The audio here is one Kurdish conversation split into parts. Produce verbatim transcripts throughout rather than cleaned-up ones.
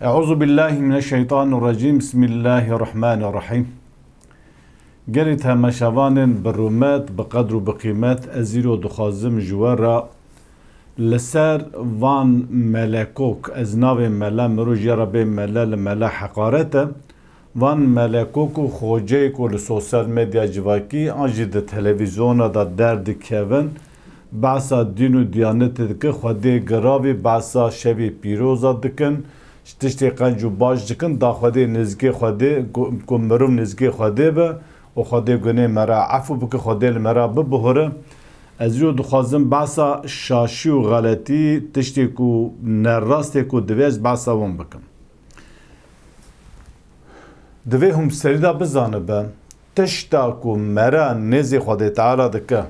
Euzu billahi mineşşeytanirracim. Bismillahirrahmanirrahim. Gelî temaşevanên bi rûmet, bi qedr û bi qîmet, ez îro dixwazim ji we re li ser van melekok, ez navê mele, mirov jê re bê mele, li mele heqaret e, van melekok û xoceyê ku li sosyal medya civakî an jî di televîzyona de derdikevin, behsa dîn û diyanetê dike, Xwedê giravî behsa şevê pîroza dikin, ji tiştê qenc û baş dikin, da Xwedê nêzîkê Xwedê, ku, ku mirov nêzîkê Xwedê be û Xwedê gunê me re efû bike, Xwedê li me re bibihore. Ez îro dixwazim behsa şaşî û xeletî, tiştê ku nerastê ku divê ez behsa wan bikim. Divê hûn serî de bizanibe, tişta ku me re nêzî Xwedê Teala dike,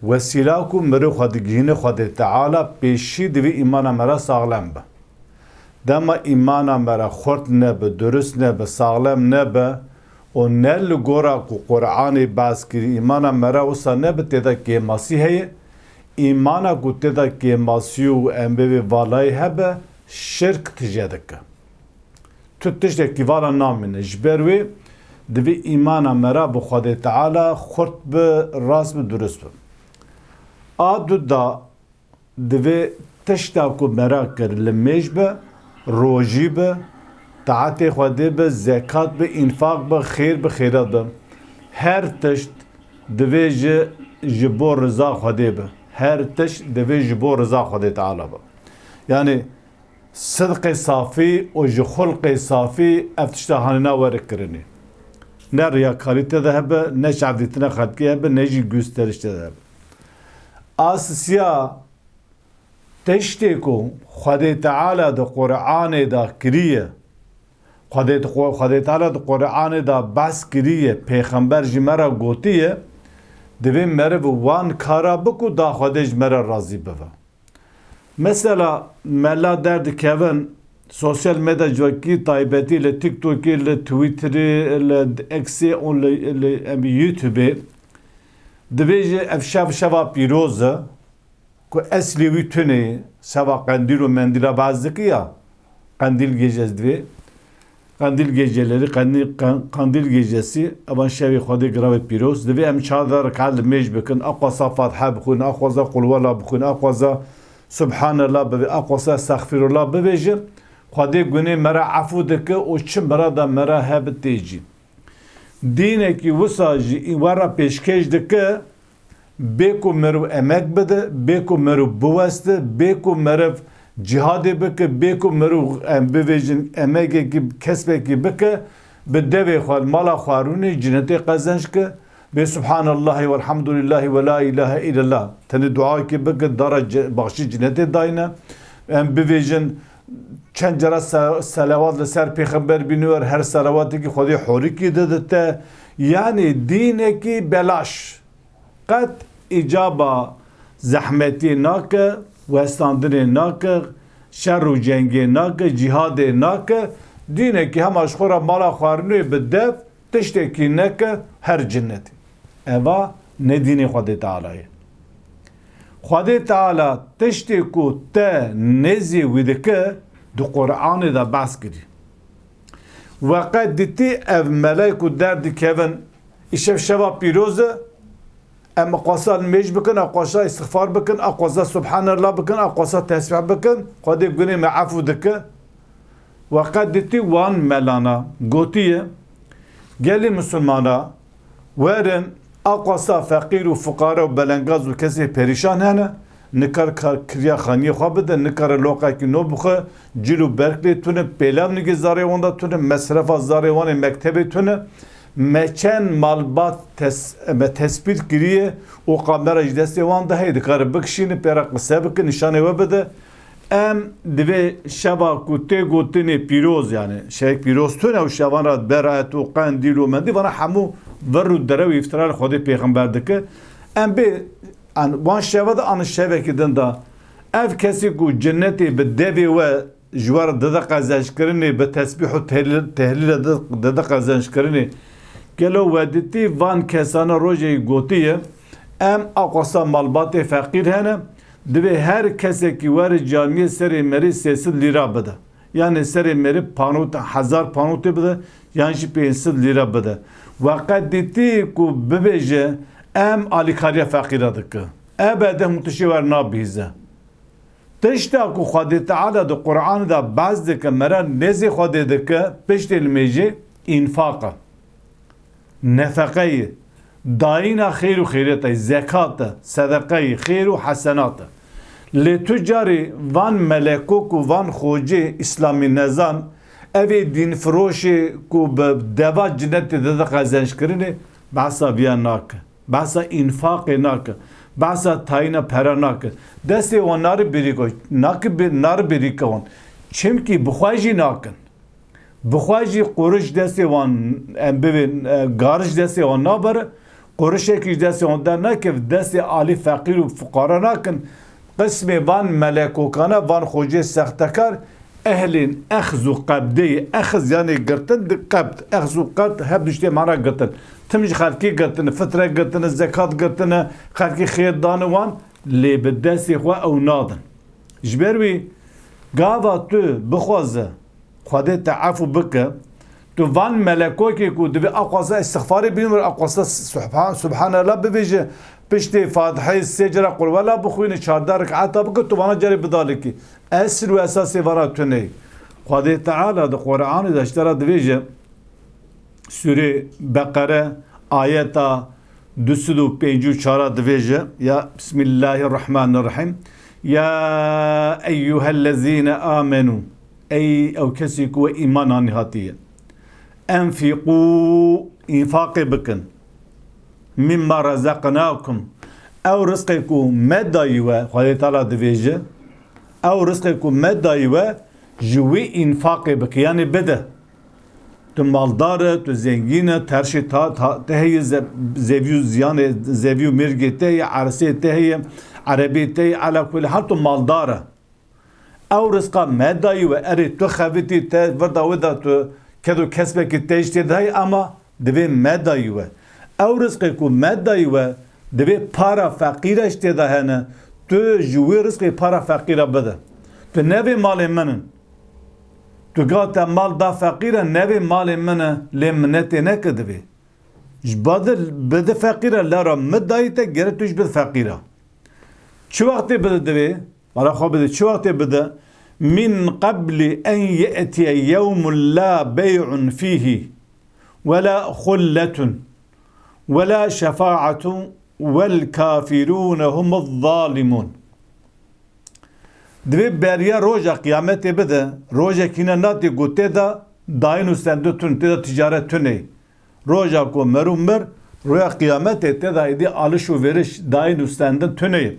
wesîla ku mirov xwe digihîne Xwedê Teala, pêşî divê îmana me re saxlem be. Dema îmana me re xurt nebe, durust nebe, saxlem nebe û ne li gora ku Qur'anê behs kirî, îmana me re wisa nebe, tê de kêmasî heye. Îmana ku tê de kêmasî û em bê vê valayî hebe, şirk tije dike. Tu tiştekî vala namîne. Ji ber wê divê îmana me re bi Xwedê Teala xurt bi, rast bi, durust bi. A du da divê tişta ku me re kir limêj be, rojî be, taetê Xwedê be, zekat be, înfaq be, xêr be, xêrat be. Her tişt divê ji, ji bo riza Xwedê be. Her tişt divê ji bo riza Xwedê Teala be. Yanî, sidqê safî û ji xulqê safî ev tişta hanîna were kirinê. Ne riyakarî tê de hebe, ne çavdîtina xelkê hebe, ne jî gusteriş tê de hebe. A sisiya tiştê ku Xwedê Teala di Qur'anê de kiriye, Xwedê, Xwedê Teala di Qur'anê de behs kiriye, pêxember jî me re gotiye, divê meriv wan kara biku da Xwedê ji me re razî bibe. Mesela mela derdikevin sosyal medya civakî, taybetî li TikTokê, li Twitterê, li Xê û li, li, em, YouTubeê. Divê jî ev şev şeva pîroz e, ku eslê wî tune ye, şeva qendîl û mendîla behs dike ya, qendîl gecesi divê. Qandîl geceleri, qandîl, qan-, qandîl gecesi, evan şevê Xwedê giravê pîroz. Divê em çar de rekat li mêj bikin, aqwasa Fatiha bixwînin, aqwaza Qulwela bixwînin, aqwaza Subhanallah bivê, aqwasa Estexfirullah bivêjin. Xwedê gunê me re efû dike û çi mirada me re hebe tê cî. Dînekî wisa jî we re pêşkêş dike, bê ku meriv emek bide, bê ku meriv biweste, bê ku meriv cîhadê bike, bê ku meriv, em bivêjin, emegekî, kesbekî bike, bi devê xwe, mala xwe rûnê, cinetê qezenc ke, bê Subhanallahî welhamdulillahî ve la ilahe illallah. Tenê duakê bike, dara ce-, baxşî cinetê dayne. Em bivêjin, çend cara se-, selawat li ser pêxember bîniwer, her selawatekî Xwedê horikî didite. Yanî dînekî belaş. Qet îcaba zehmetiyê nake, westandinê nake, şer û cengê nake, cîhadê nake. Dînekî hema ji xwe re mala xwarinê bi dev, tiştekî neke, her cinnetî. Eva ne dînê Xwedê Teala ye. Xwedê Teala tiştê ku te nêzî wî dike, di Qur'anê de behs kirî. We qet dîtî ev meleyk û derdikevin, îşev şeva pîroz e, em aqwasa nimêj bikin, aqwasa îstixfar bikin, aqwasa Subhanallah bikin, aqwasa tesbîh bikin, Xwedê gunê me efû dike. We qet dîtî wan melana gotiye, gelî misilmana, werin, aqwasa feqîr û fuqare û belengaz û kesê perîşan hene, nikar kar-, kiriya xaniyê xwe bide, nikare loqekî nû bixwe, cil û berk lê tune, pêlav nigê zarê wan de tune, mesrefa zarê wan ê mektebê tune. Me çend malbat tes-, me tespît kiriye û kamera ji destê wan de heye, dikare bikişîne, pê re qise bike, nîşanê we bide. Em divê şeva ku tê gotinê pîroz, yanî şevek pîroz tune û şevan re beraet û qendîl û mendî, vana hemû vir û derew îftira li Xwedê pêxember dike. Em bê, an, wan şeve de an şevekî din de ev kesê ku cinnetê bi devê we ji we re dide qezenckirinê, bi tesbîh û tehlîl-, tehlîle di-, dide qezenckirinê. Gelo we dîtî van kesana rojekî gotiye, em aqwasa malbatê feqîr hene, divê her kesekî were camiyê serê merî sê sed lîra bide. Yanî serê mêrê panot, hezar panotê bide, yan jî pênc sed lîre bide. We qet dîtî ku bibêje, em alîkariya feqîra dike? Ebede hûn tiştê wer nabihîze. Tişta ku Xwedê Teala di Qur'anê de behs dike, me re nêzê Xwedê dike, piştê limêjê înfaq e. Nefeqeyê, dayîna xêr û xêrêtayî, zekat e, sedeqeyê, xêr û hesenat e. Lê tu carî van melekok û van xocê îslamî nezan, evê dînfiroşê ku bi deva cinetê dide qezenc kirinê, behsa viya nake. Behsa înfaqê nake. Behsa tayîna pera nake. Destê wan nari bêrîka, nake bê-, nari bêrîka wan. Çimkî bi xwe jî nakin. Bi xwe jî quriş destê wan, em bivên, e, gariş destê wan nabere, qurişekî ji destê wan dernakeve, destê alî feqîr û fuqara nakin. Qismê van melekokane, van xocê sextekar, ehlên exz û qebdê ye. Exz yanê girtin, di qebd. Exz û qebd her du tiştê mana girtin. Tim ji xelkê girtine, fitre girtine, zekat girtine, xelkê xêr dane wan, lê bi destê xwe ew nadin. Ji ber wî gava tu bixwaze Xwedê te efû bike. Tu van melekokê ku divê aqwasa îstixfarê bînin, aqwasa subhan-, Subhanallah bibêje, piştê Fatiheyê sê cara Qulwela bixwîne, çardeh rekata bike, tu vana carê bidalikî. Esil û esasê vana tune. Xwedê Teala di Qur'anê de ji te re divêje, Sûrê Beqere, ayeta du sed û pêncî û çar divêje, ya Bismillahirrahmanirrahim. Ya eyyuhellezîne amenû. Ey ew kesî ku we îman anî hatiye. Enfîqû, înfaqê bikin. Mimma rezaqnakum. Ew rizqê ku me dayî we, Xwedê Teala divêje, ew rizqê ku me dayî we, ji wî înfaqê bike, yanî bide. Tu maldar e, tu zengîn e, terşê ta, ta, te heye, ze-, zevî û ziyanê, zevî û mêrgê te heye, ersê te heye, erebê te heye, ela kulî hal tu maldar e. Ew rizqa me dayî we, erê tu xebitî, te vir da wê da, tu ked û kesbekî te jî tê de heye, ama divê me dayî we. Ew rizqê ku me dayî we, divê para feqîra jî tê de hene, tu ji wî rizqê para feqîra bide. Tu nevê malê min in. Tu ga te mal da feqîre, nevê malê min e, lê minetê neke divê. Ji bade bide feqîre, lera mi dayî te, gere tu jî bide feqîra. Çi wextê bide divê? Wala xwe bide. Çi wextê bide? Min qebli en ye'tiye yewmun la bey'un fîhî, wela xulletun, wela şefaatun, wel kafirûne humuz zalimûn. Divê beriya roja qiyametê bide, rojek hîne natê ku tê de dayîn û stendin tune, tê de ticaret tune ye. Roja ku merû mir, roja qiyametê, tê de êdî aliş û vêriş, dayîn û stendin tune ye.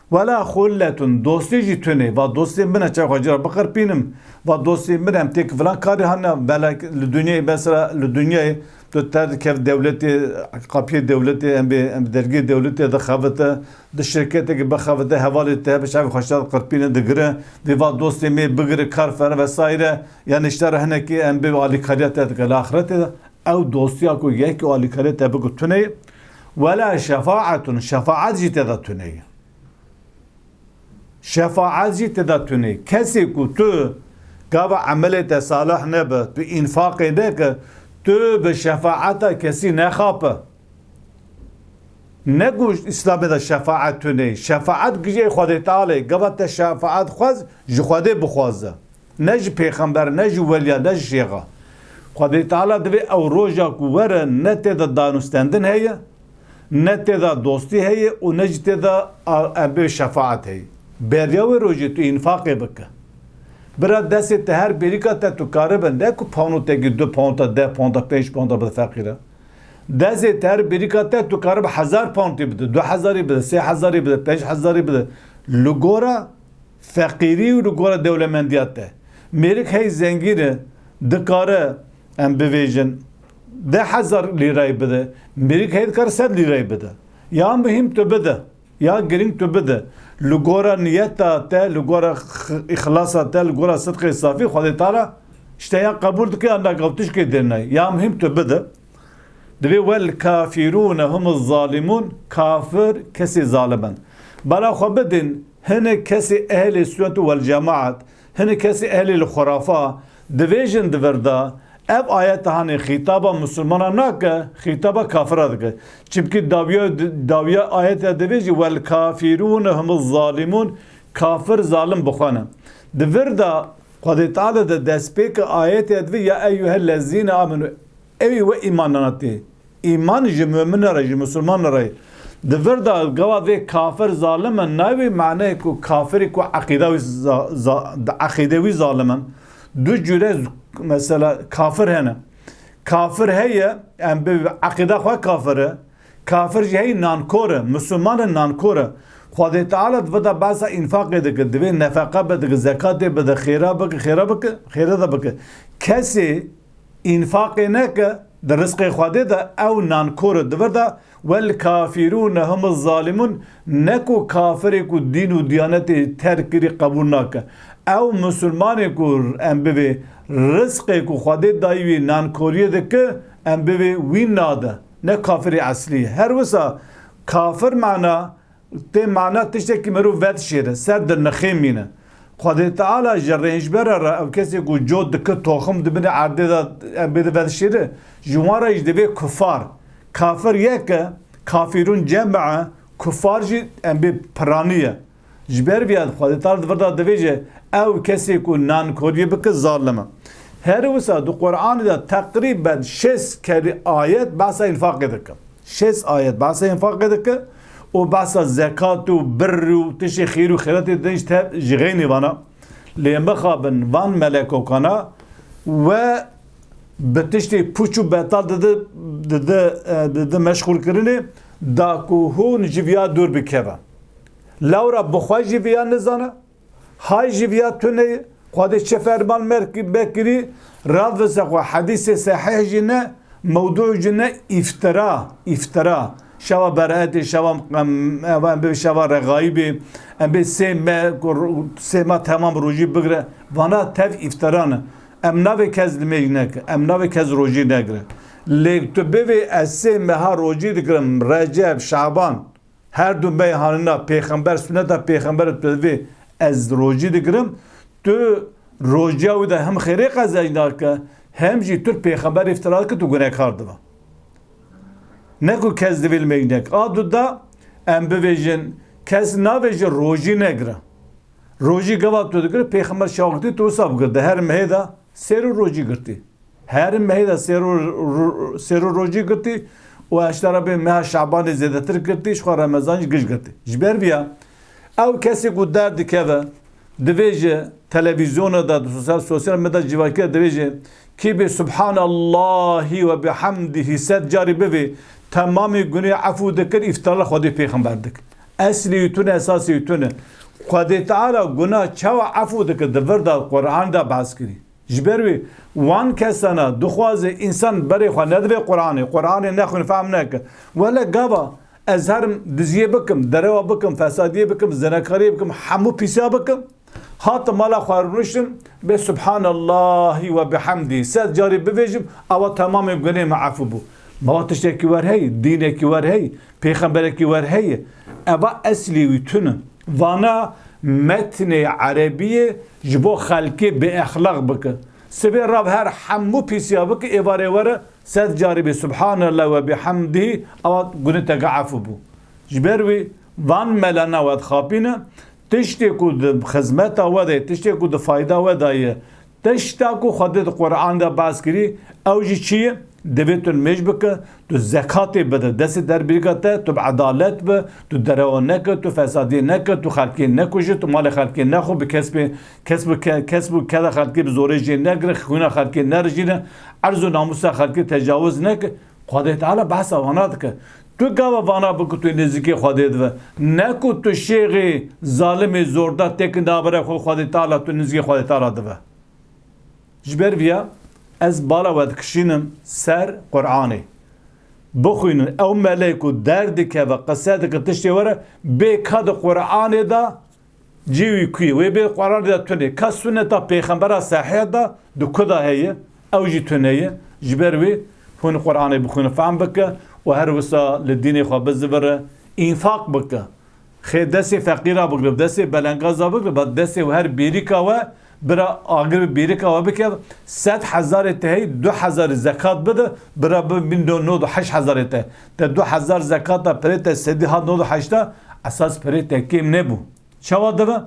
Wela xulletun, dostî jî tune ye. Va dostê min e, çav xwe cira biqirpînim. Va dostê min e, em têk filan karê hane, belek li dinyayê, mesela li dinyayê, tu te dikev dewletê, qapiyê dewletê, em bê, em dergê dewletê dixevite, di şirketekê bixevite, hevalê te hebe, çavê xwe şa diqirpîne, digire, vê va dostê me bigire, kar fere vesaire, yanî ji te re hinekî em bê alîkariya te dike. Li axretê de ew dostiya ku yekî alîkariya te bike tune ye. Wela şefaetun, şefaet jî tê de tune ye. Şefaet jî tê de tune ye. Kesê ku tu gava emelê te salih nebe, tu înfaqê neke, tu bi şefaeta kesî nexape. Ne ku Îslamê de şefaet tune ye. Şefaet gijê Xwedê Tealê. Gava te şefaet xwest, ji Xwedê bixwaze. Ne ji pêxember, ne ji weliya, ne ji şêxa. Xwedê Teala divê ew roja ku were ne tê de danûstendin heye, ne tê de dostî heye û ne jî tê de a-, em bê şefaet heye. Beriya wê rojê tu înfaqê bike. Bira destê te her bêrîka te tu karibe, ne ku pawnotekî du pawnta, deh pawnta, pênc pawnta bide feqîre. Destê te her bêrîka te tu karibe hezar pawntî bide, du hezarî bide, sê hezarî bide, pênc hezarî bide. Li gora feqîrî û li gora dewlemendiya te. Mêrik hey zengîn e, dikare, em bivêjin, deh hezar lîrayî bide. Mêrik hey dikare sed lîrayî bide. Ya muhîm tu bide. Ya girîng tu bide. Li gora niyeta te, li gora x-, îxlasa te, li gora sidqê safî, Xwedê Teala ji te ya qebûl dike, ya nake, ew tişkê dê nayê. Ya muhîm tu bide. Divê wel kafirûne humuz zalimûn, kafir kesê zalim in. Bala xwe bidin, hinek kesê ehlê sunnet û wel cemaat, Hinek kesê ehlê li xurafa divêjin di vir de, ev ayet hanê xîtaba misilmana nake, xîtaba kafira dike. Çimkî dawiya, dawiya ayet ya divê jî, "Wel kafirûne humuz zalimûn", kafir zalim bi xwe ne. Di vir de Xwedê Teala di destpêka ayetê ya divê, "Ya eyyuhellezîne amenu", ey we îman nana tê. Îman ji mumine re, ji misilmane re. Di vir de gava vê kafir zalim e, nayê wê maneyê ku kafirê ku eqîda wî za-, za-, di eqîdê wî zalim in. Du cure z-, mesela kafir hene. Kafir heye, em bi eqîda xwe kafir e. Kafir jî heye nankor e, misilman e nankor e. Xwedê Teala di vir de behsa înfaqê dike, divê nefeqa bidike, zekatê bide, xêra bike, xêra bike, xêra de bike. Kesê înfaqê neke di rizqê Xwedê de, ew nankor e. Di vir de, "Wel kafirûne humuz zalimûn", ne ku kafirê ku dîn û diyanetê terk kirî qebûl nake. Ew misilmanê ku em bivê rizqê ku Xwedê dayî wî nankoriyê dike, em bivê wî nade. Ne kafirê eslî ye. Her wisa kafir mana, tê mana tiştekî mirov vedişêre, ser di nixê mîne. Xwedê Teala ji rênjbera re ew kesê ku cot dike toxim di binê erdê de em bê de vedişêre, ji wan re jî divê kufar. Kafir yek e, kafirûn cem e, kufar jî em bê piranî ye. Ji ber vî ya Xwedê Teala di vir de divêje, ew kesê ku nankoriyê bike zalim e. Her wisa di Qur'anê de teqrîben şêst kerî ayet behsa înfaqê dike. Şêst ayet behsa înfaqê dike û behsa zekat û birr û tiştê xêr û xêretê din jî tev ji xeynî vana. Lê mixabin van melekokana we bi tiştê pûç û betal didi, didi, e, didi meşxûlkirinê da ku hûn ji viya dûr bikeve. Lewra bi xwe jî viya nizane, hay jî viya tune ye, Xwedê çi ferman merk-, mekirî, radvise xwe, hedîsê sehîh jî ne, mewdû jî ne, îftira, îftira. Şeva beraetê, şeva, em, em, em bê şeva rexayîbê, em bê sê me, ku ro-, sê me temam rojî bigire. Vana tev îftira ne. Em navê kes limêj neke, em navê kes rojî negire. Lê tu bivê ez sê meha rojî digirim, Receb, Şaban, her du meyhanina pêxember, suneta pêxember tu divê ez rojî digirim, tu rojiya wî de hem xêrê qezenc nake, hem jî tu pêxember îftira dike, tu gunekar dibe. Ne ku kes divê limêj neke. A du da em bivêjin, kes navêje rojî negire. Rojî gava tu digire, pêxember şaxtî tu wisa bigir. Di her mehê de sêr û rojî girtî. Her mehê de sêr û ro-, sêr û rojî girtî û eştera bê meha Şabanê zêdetir girtî, ji xwe Remezan jî giş girtî. Ji ber viya ew kesê ku derdikeve, divêje televîzyona de, di sosyal, sosyal medya civakî de divêje, kî bê Subhanallahî ve bihamdihî sed carî bivê, temamê gunê efû dikir, îftira li Xwedê pêxember dik. Eslê wî tune, esasê wî tune. Xwedê Teala guna çawa efû dike, di vir de Qur'an de behs kirî. Ji ber wê wan kesana dixwaze însan berê xwe nedivê Qur'anê, Qur'anê nexwîne, fehm neke. Wele gava ez herim diziyê bikim, derewa bikim, fesadiyê bikim, zinakariyê bikim, hemû pîsiya bikim. Hatim mala xwe rûniştim, bê Subhanallahî ve bihamdî sed carî bivêjim, ewa temamê gunê me efû bû. Mala tiştekî wer heye, dînekî wer heye, pêxemberekî wer heye. Eva eslê wî tune. Vana metnê erebiyê ji bo xelkê bêexlaq bike. Sibê rav her hemû pîsiya bike, êvarê were sed carî bê Subhanallah ve bihamdî, ewa gunê te ge efû bû. Ji ber wî van melana we dixapîne, tiştê ku di xizmeta we de, tiştê ku di fayda we de ye, tişta ku Xwedê di Qur'an de behs kirî, ew jî çi ye? Divê tu nimêj bike, tu zekatê bide, destê derbirîka te, tu bi edalet be, tu derewa neke, tu fesadiyê neke, tu xelkê nekuje, tu malê xelkê nexwe, bi kesbê, kesb û ke-, kesb û keda xelkê bi zorê jê negire, xwîna xelkê nerijîne, erz û namûsa xelkê tecawiz neke. Xwedê Teala behsa vana dike. Tu gava vana bike tu nêzîkê Xwedê dibe. Ne ku tu şêxê zalimê zorda têkin nabere xwe Xwedê Teala tu nêzîkê Xwedê Teala dibe. Ji ber viya ez bala we dikişînim ser Qur'anê. Bixwînin, ew melê ku derdikeve, qise dike, tiştê were, bê ka di Qur'anê de cî wî ku ye, wê bê Qur'anê de tune. Ka suneta pêxembera sehîh de di ku de heye, ew jî tune ye. Ji ber wê hûn Qur'anê bixwînin, fehm bike û her wisa li dînê xwe bizivire, înfaq bike. Xê destê feqîra bigire, destê belengaza bigire, ba destê her bêrîka we Bira agir bi bîrika we bike, sed hezarê te hey, du hezarî zekat bide, bira bi bin do nod û heşt hezarê te. Te du hezar zekata pirê te sedî hat nod û heşta, esas pirê te kêm nebû. Çawa dibe?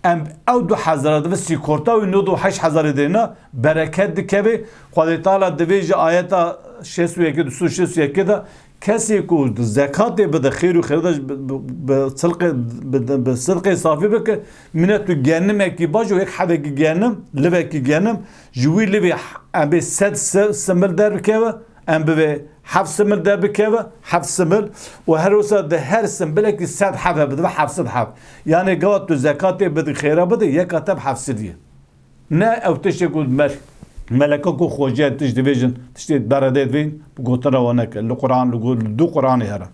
Em ew du hezara dibe sîkorta wî nod û heşt hezarê dêna, bereket dikeve. Xwedê Teala divê ji ayeta şêst û yekê, du sed û şêst û yekê de, kesê ku zekatê bide, xêr û xêrda bi, bi, bi silqê, bi, bi silqê safî bike, mine tu genimekî baş û yek hebekî genim, livekî genim, ji wî livê em bê sed si-, simil derbikeve, em bivê heft simil derbikeve, heft simil, û her wisa di her simbilekî sed heb hebe, dibe heft sed heb. Yanê gava tu zekatê bidî, xêra bidî, yeka te bi heft sed ye. Ne ew tiştê ku me-, meleka ku xwecî ye, tişt dibêjin, tiştê beredê divên, bi gotina wan neke. Li Quran, li go-, li du Quranê here.